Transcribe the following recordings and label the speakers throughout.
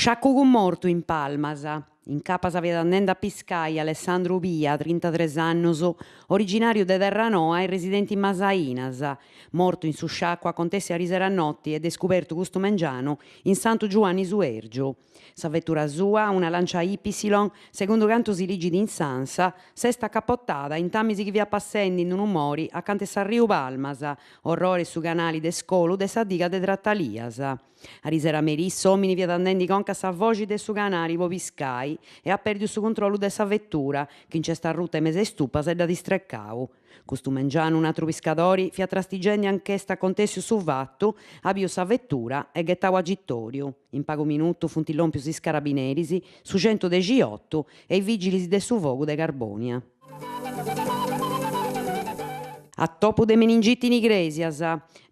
Speaker 1: Sciacu cun mortu in Palmas. Incapas fiat andendi a piscai Alessandru Pia, trintatres annus, originàriu de Terranoa e residenti in Masainas, mortu in su sciacu acontèssiu arisera a noti e descubertu custu mengianu in Santu Giuanni Suèrgiu. Sa vetura sua, una Lancia Ypsilon, segundu cantu si ligit in s'Ansa, s'est acapotada intamis chi fiat passendi in unu mori acant'e s'arriu Palmas, orrori su canali de scolu de sa diga de Tratalias. Arisera merì s'òmini fiat andendi conca a sa foxi de su canali po piscai e at pèrdiu su cuntrollu de sa vetura, chi nc'est arruta in mes'e is tupas e dd'at istrecau. Custu mengianu un'atru piscadori fiat trastigendi anch'est acontèssiu su fatu, at biu sa vetura e ghetau agitòriu. In pagu minutu funt lòmpius is carabineris, su centudexiotu e is vìgilis de su fogu de Carbònia. Atopu de meningiti in Igrèsias.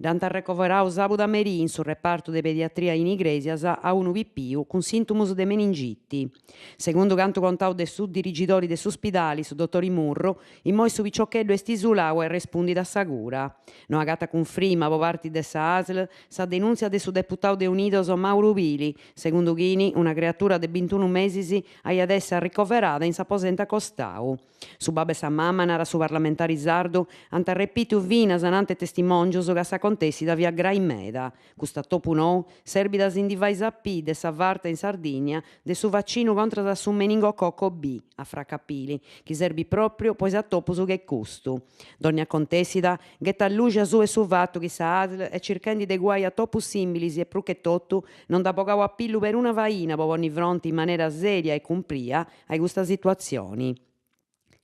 Speaker 1: Dd'ant arrecoverau sàbudu a merì in su repartu de pediatria in Igrèsias a unu pipiu cun sìntumus de meningiti. Segundu cantu contau de su dirigidori de s'uspidali, su dotori Murru, Immoi su piciocheddu est isulau e arrespundit a sa cura. No agatat cunfrima po parti de sa Asl sa denùntzia de su deputau de Unidos Mauru Pili, segundu chini una creatura de bintunu mesis aiat essi arricoverada in s'aposentu acostau. Su babbu e sa mama, narat su parlamentari sardu, ant arrepitiu finas anante testimòngios ca s'acontèssida fiat grai meda. Custu atopu nou serbit a si ndi fai sapì de sa farta in Sardigna de su vacinu contras a su meningococco B, afracat Pili, chi serbit pròpriu po is atopus che custu. Dònnia acontèssida ghetat luxi asuba 'e su fatu chi sa Asl est circhendi de cuai atopus sìmbilis e prus che totu no nd'at bogau a pillu peruna faina po ponni fronti in manera sèria e cumpria a custa situatzioni.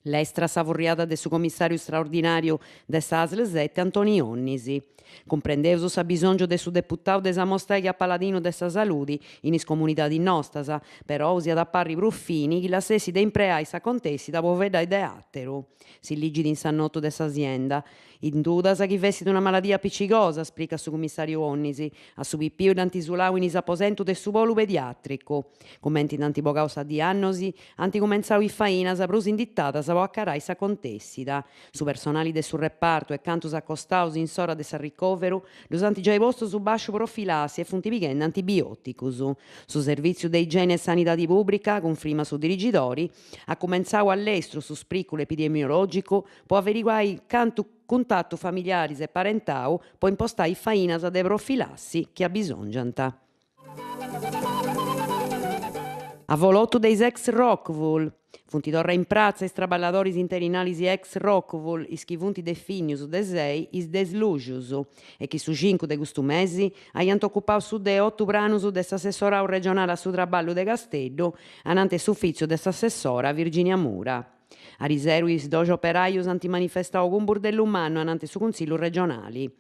Speaker 1: Lestra sa furriada de su comissàriu straordinàriu de sa Asl seti Antoni Onnis. Cumprendeus s'abisòngiu de su deputau de s'amostai che a paladinu de sa saludi in is comunidadis nostas, perou s'iat a parri prus fini chi lassessit de impreai s'acontèssida po fueddai de àteru. Si ligit in s'annotu de sa sienda. In dudas chi fessit una maladia apicigosa, spricat su cumissàriu Onnis, a su pipiu dd'ant isulau in is aposentus de su polu pediàtricu. Cumenti nd'ant bogau sa diànnosi, ant cumentzau is fainas prus inditadas po acarai s'acontèssida. Su personali de su repartu e cantus acostaus in s'ora de s'arricòveru ddus ant giai postus bàsciu profilassi e funt pighendi antibiòticus. Su servìtziu de igiene e sanidadi pùbrica, cunfrimat su dirigidori, at cumentzau a lestru su sprìculu epidemiològicu po averiguai cantu cuntatu familiaris e parentau po impostai is fainas de profilassi chi abisòngiant. Avolotu de is ex Rockwool. Funt torra in pratza is traballadoris interinalis ex Rockwool, is chi funt definius de sei is desluxus e chi su cincu de custu mesi aiant ocupau su de otu pranus de s'assessorau regionali a su traballu de Casteddu ananti 'e s'ufìtziu de s'assessora Virginia Mura. Ariseru is doxi operajus ant manifestau cun burdellu mannu ananti su Cunsillu regionali.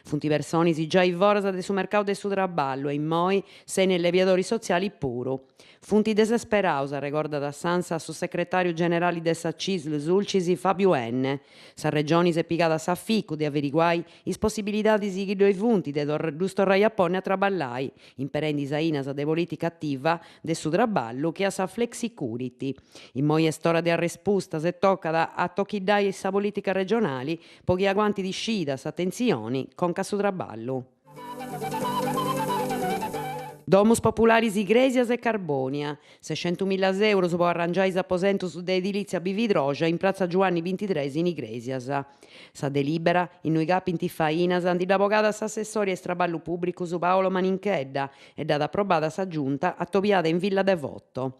Speaker 1: Funt personis giai foras de su mercau de su traballu e immoi sene allebiadoris sotzialis puru. Funt desesperaus, arregordat a s'Ansa su secretàriu generali de sa Cisl Sulcis Fabiu Enne. Sa Regioni s'est pigada s'aficu de averiguai is possibilidadis chi ddoi funt de ddus torrai a ponni a traballai, imperendi is ainas de polìtica ativa de su traballu che a sa flexicurity. Immoi est ora de arrespustas e tocat a tochiddai sa polìtica regionali po chi aguantit iscida s'atentzioni conca a su traballu. Domus popularis Igrèsias e Carbònia, sescentumillas euros po arrangiai is aposentus de edilìtzia Bividroxa in pratza Giuanni bintitres in Igrèsias. Sa delìbera, innui capint is fainas, ndi dd'at bogada s'assessori a is traballus pùbricus Paolo Maninchedda e dd'at aprobada sa Giunta atobiada in Villa Devoto.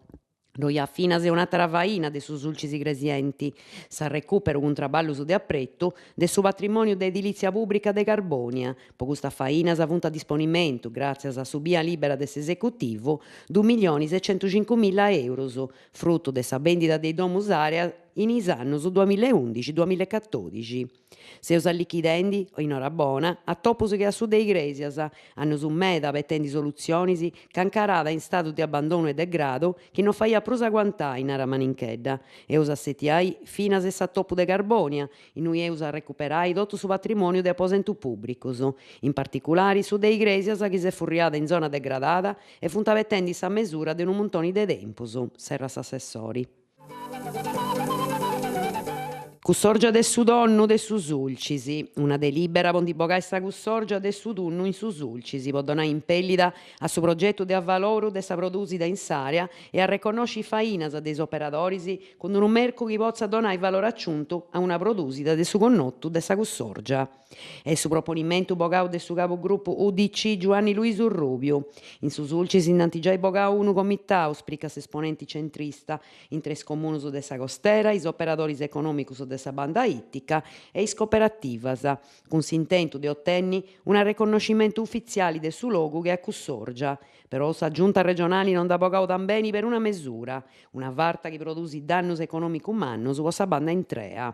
Speaker 1: Ddoi at finas un'àtera faina de su Sulcis Igresienti, s'arrecùperu cun traballus de apretu de su patrimòniu de edilìtzia pùbrica de Carbònia. Po custas fainas funt a disponimentu, gràtzias a su bia lìbera de s'esecutivu, duus millionis e centucincumilla eurus, frutu de sa bèndida de is domus area in is annus duamillaeundixi duamillacatòdixi. Seus allichidendi, in ora bona, atopus che a su de Igrèsias, annus meda abetendi solutzionis, cancarada in stadu de abbandonu e degradu chi no faiat prus aguantai, narat Maninchedda. Eus a assetiai finas e s'atopu de Carbònia, innui eus a recuperai totu su patrimòniu de aposentus pùbricus, in particulari su de Igrèsias chi s'est furriada in zona degradada e funt abetendi sa mesura de unu muntoni de tempus, serrat s'assessori. Cussòrgia de su tonnu de su Sulcis. Una delìbera po ndi bogai sa cussòrgia de su tunnu in su Sulcis po donai impèllida a su progetu de avaloru de sa prodùsida in s'àrea e arreconnosci is fainas de is operadoris cun unu mercu chi potzat donai valore aciuntu a una prodùsida de su connotu de sa cussòrgia. Est su proponimentu bogau de su cabugrupu UDC Giuanni Luisu Rubiu. In su Sulcis nd'ant giai bogau unu comitau, spricat s'esponenti centrista, intre is comunus de sa costera, is operadoris econòmicus de sa banda ìtica e is cooperativas, cun s'intentu de otenni un'arreconnoscimentu ufitziali de su logu che a cussòrgia. Però sa Giunta regionali non nd'at bogau tambeni peruna mesura, una farta chi produsit dannus econòmicus mannus po sa banda intrea.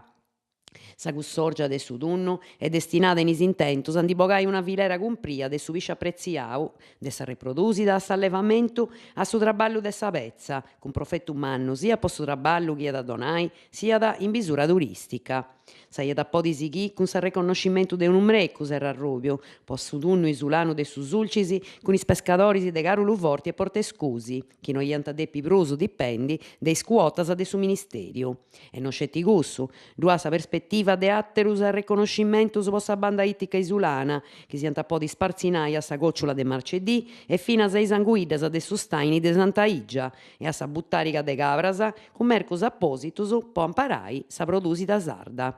Speaker 1: Sa cussòrgia de su tunnu est destinada in is intentus a ndi bogai una filera cumpria de su pisci apretziau, de sa reprodùsida a s'allevamentu a su traballu de sa petza, cun profetu mannu siat po su traballu chi at a donai, siat in bisura turìstica. S'aiat a podi sighì cun s'arreconnoscimentu de unu mrecu, serrat Rubiu, po su tunnu isulanu de su Sulcis cun is pescadoris de Caruluforti e Portescusi, chi no iant a depi prus dipendi de is cuotas de su Ministèriu. E no sceti cussu, ddu at sa perspetiva de àterus arreconnoscimentus po sa banda ìtica isulana, chi s'iant a podi spartzinai a sa còciula de Marceddì e finas a is anguiddas de su stàini de Santa Igia e a sa butàriga de Cabras, cun mercus apòsitus po amparai sa prodùsida sarda.